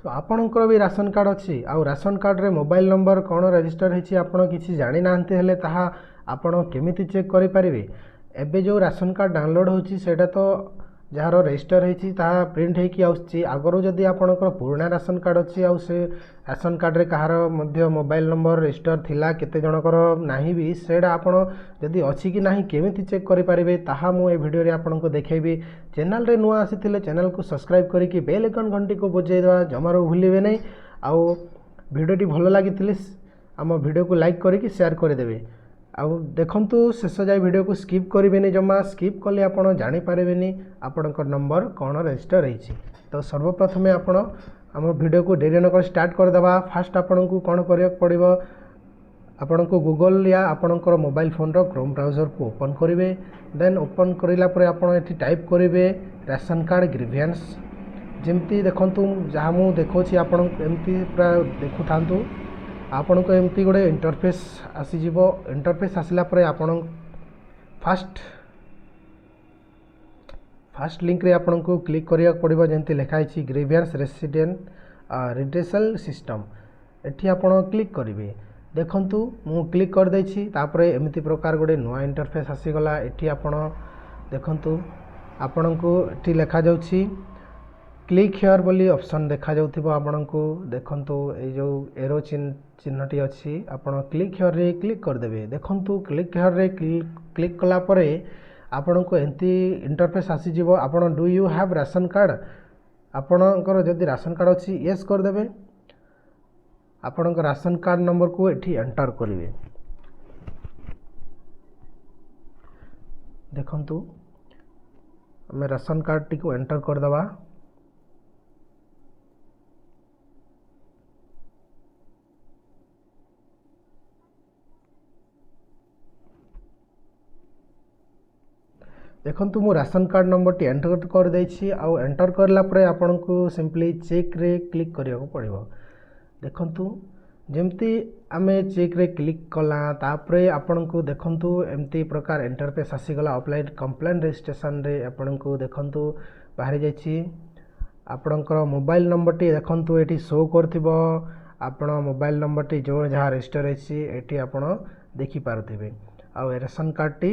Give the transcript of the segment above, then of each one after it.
ତ ଆପଣଙ୍କର ବି ration card ଅଛି ଆଉ ରାସନ କାର୍ଡ଼ରେ ମୋବାଇଲ ନମ୍ବର କ'ଣ ରେଜିଷ୍ଟର ହେଇଛି ଆପଣ କିଛି ଜାଣିନାହାନ୍ତି, ହେଲେ ତାହା ଆପଣ କେମିତି ଚେକ୍ କରିପାରିବେ? ଏବେ ଯେଉଁ ରାସନ କାର୍ଡ଼ ଡାଉନଲୋଡ଼୍ ହେଉଛି, ସେଇଟା ତ ଯାହାର ରେଜିଷ୍ଟର ହେଇଛି ତାହା ପ୍ରିଣ୍ଟ ହେଇକି ଆସୁଛି। ଆଗରୁ ଯଦି ଆପଣଙ୍କର ପୁରୁଣା ରାସନ କାର୍ଡ଼ ଅଛି ଆଉ ସେ ରାସନ କାର୍ଡ଼ରେ କାହାର ମଧ୍ୟ ମୋବାଇଲ ନମ୍ବର ରେଜିଷ୍ଟର ଥିଲା, କେତେ ଜଣଙ୍କର ନାହିଁ ବି, ସେଇଟା ଆପଣ ଯଦି ଅଛି କି ନାହିଁ କେମିତି ଚେକ୍ କରିପାରିବେ, ତାହା ମୁଁ ଏ ଭିଡ଼ିଓରେ ଆପଣଙ୍କୁ ଦେଖେଇବି। ଚ୍ୟାନେଲରେ ନୂଆ ଆସିଥିଲେ ଚ୍ୟାନେଲକୁ ସବସ୍କ୍ରାଇବ୍ କରିକି ବେଲ୍ ଆଇକନ୍ ଘଣ୍ଟିକୁ ବଜାଇଦେବା ଜମାରୁ ଭୁଲିବେ ନାହିଁ। ଆଉ ଭିଡ଼ିଓଟି ଭଲ ଲାଗିଥିଲେ ଆମ ଭିଡ଼ିଓକୁ ଲାଇକ୍ କରିକି ସେୟାର କରିଦେବେ। ଆଉ ଦେଖନ୍ତୁ ଶେଷ ଯାଏ, ଭିଡ଼ିଓକୁ ସ୍କିପ୍ କରିବେନି ଜମା। ସ୍କିପ୍ କଲେ ଆପଣ ଜାଣିପାରିବେନି ଆପଣଙ୍କ ନମ୍ବର କ'ଣ ରେଜିଷ୍ଟର ହେଇଛି। ତ ସର୍ବପ୍ରଥମେ ଆପଣ ଆମ ଭିଡ଼ିଓକୁ ଡେରି ନକରି ଷ୍ଟାର୍ଟ କରିଦେବା। ଫାଷ୍ଟ ଆପଣଙ୍କୁ କ'ଣ କରିବାକୁ ପଡ଼ିବ? ଆପଣଙ୍କୁ ଗୁଗଲ୍ ୟା ଆପଣଙ୍କର ମୋବାଇଲ ଫୋନ୍ର କ୍ରୋମ୍ ବ୍ରାଉଜରକୁ ଓପନ୍ କରିବେ। ଦେନ୍ ଓପନ୍ କରିଲା ପରେ ଆପଣ ଏଠି ଟାଇପ୍ କରିବେ ରାସନ କାର୍ଡ଼ ଗ୍ରିଭିଆନ୍ସ। ଯେମିତି ଦେଖନ୍ତୁ, ଯାହା ମୁଁ ଦେଖାଉଛି ଆପଣ ଏମିତି ପୁରା ଦେଖୁଥାନ୍ତୁ। ଆପଣଙ୍କୁ ଏମିତି ଗୋଟେ ଇଣ୍ଟରଫେସ୍ ଆସିଯିବ। ଇଣ୍ଟରଫେସ୍ ଆସିଲା ପରେ ଆପଣ ଫାଷ୍ଟ ଲିଙ୍କରେ ଆପଣଙ୍କୁ କ୍ଲିକ୍ କରିବାକୁ ପଡ଼ିବ। ଯେମିତି ଲେଖା ହେଇଛି ଗ୍ରିଭିଆନ୍ସ ରେସିଡେଣ୍ଟ ରିଡ୍ରେସଲ୍ ସିଷ୍ଟମ୍, ଏଠି ଆପଣ କ୍ଲିକ୍ କରିବେ। ଦେଖନ୍ତୁ, ମୁଁ କ୍ଲିକ୍ କରିଦେଇଛି। ତାପରେ ଏମିତି ପ୍ରକାର ଗୋଟେ ନୂଆ ଇଣ୍ଟରଫେସ୍ ଆସିଗଲା। ଏଠି ଆପଣ ଦେଖନ୍ତୁ, ଆପଣଙ୍କୁ ଏଠି ଲେଖାଯାଉଛି କ୍ଲିକ୍ here ବୋଲି ଅପସନ୍ ଦେଖାଯାଉଥିବ ଆପଣଙ୍କୁ। ଦେଖନ୍ତୁ, ଏଇ ଯେଉଁ ଏରୋ ଚିହ୍ନଟି ଅଛି, ଆପଣ କ୍ଲିକ୍ ହିୟର୍ରେ କ୍ଲିକ୍ କରିଦେବେ। ଦେଖନ୍ତୁ, କ୍ଲିକ୍ ହିୟର୍ରେ କ୍ଲିକ୍ କଲା ପରେ ଆପଣଙ୍କୁ ଏମିତି ଇଣ୍ଟରଫେସ୍ ଆସିଯିବ। ଆପଣ "Do you have ration card?" ଆପଣଙ୍କର ଯଦି ରାସନ କାର୍ଡ଼ ଅଛି, ୟେସ୍ କରିଦେବେ। ଆପଣଙ୍କ ରାସନ କାର୍ଡ଼ ନମ୍ବରକୁ ଏଠି ଏଣ୍ଟର କରିବେ। ଦେଖନ୍ତୁ, ଆମେ ରାସନ କାର୍ଡ଼ଟିକୁ ଏଣ୍ଟର କରିଦେବା। ଦେଖନ୍ତୁ, ମୁଁ ରାସନ କାର୍ଡ଼ ନମ୍ବରଟି ଏଣ୍ଟର କରିଦେଇଛି। ଆଉ ଏଣ୍ଟର କରିଲା ପରେ ଆପଣଙ୍କୁ ସିମ୍ପଲି ଚେକ୍ରେ କ୍ଲିକ୍ କରିବାକୁ ପଡ଼ିବ। ଦେଖନ୍ତୁ, ଯେମିତି ଆମେ ଚେକ୍ରେ କ୍ଲିକ୍ କଲା, ତାପରେ ଆପଣଙ୍କୁ ଦେଖନ୍ତୁ ଏମିତି ପ୍ରକାର ଇଣ୍ଟରଫେସ୍ ଆସିଗଲା। ଅଫଲାଇନ୍ କମ୍ପ୍ଲେନ୍ ରେଜିଷ୍ଟ୍ରେସନରେ ଆପଣଙ୍କୁ ଦେଖନ୍ତୁ ବାହାରି ଯାଇଛି। ଆପଣଙ୍କର ମୋବାଇଲ ନମ୍ବରଟି ଦେଖନ୍ତୁ ଏଠି ଶୋ କରୁଥିବ। ଆପଣ ମୋବାଇଲ ନମ୍ବରଟି ଯେଉଁ ଯାହା ରେଜିଷ୍ଟର ହେଇଛି, ଏଠି ଆପଣ ଦେଖିପାରୁଥିବେ। ଆଉ ରେସନ କାର୍ଡ଼ଟି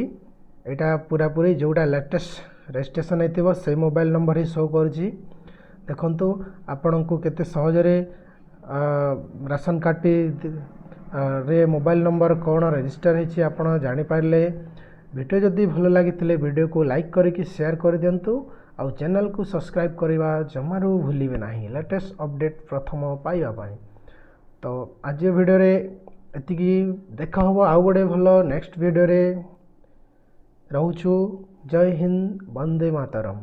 ଏଇଟା ପୁରାପୁରି ଯେଉଁଟା ଲାଟେଷ୍ଟ ରେଜିଷ୍ଟ୍ରେସନ୍ ହେଇଥିବ, ସେଇ ମୋବାଇଲ ନମ୍ବର ହିଁ ଶୋ କରୁଛି। ଦେଖନ୍ତୁ, ଆପଣଙ୍କୁ କେତେ ସହଜରେ ରାସନ କାର୍ଡ଼ଟି ରେ ମୋବାଇଲ ନମ୍ବର କ'ଣ ରେଜିଷ୍ଟର ହେଇଛି ଆପଣ ଜାଣିପାରିଲେ। ଭିଡ଼ିଓ ଯଦି ଭଲ ଲାଗିଥିଲେ ଭିଡ଼ିଓକୁ ଲାଇକ୍ କରିକି ସେୟାର କରିଦିଅନ୍ତୁ। ଆଉ ଚ୍ୟାନେଲକୁ ସବସ୍କ୍ରାଇବ୍ କରିବା ଜମାରୁ ଭୁଲିବେ ନାହିଁ, ଲାଟେଷ୍ଟ ଅପଡ଼େଟ୍ ପ୍ରଥମ ପାଇବା ପାଇଁ। ତ ଆଜି ଭିଡ଼ିଓରେ ଏତିକି। ଦେଖା ହେବ ଆଉ ଗୋଟେ ଭଲ ନେକ୍ସଟ ଭିଡ଼ିଓରେ। ରହୁଛୁ। ଜୟ ହିନ୍ଦ, ବନ୍ଦେ ମାତରମ୍।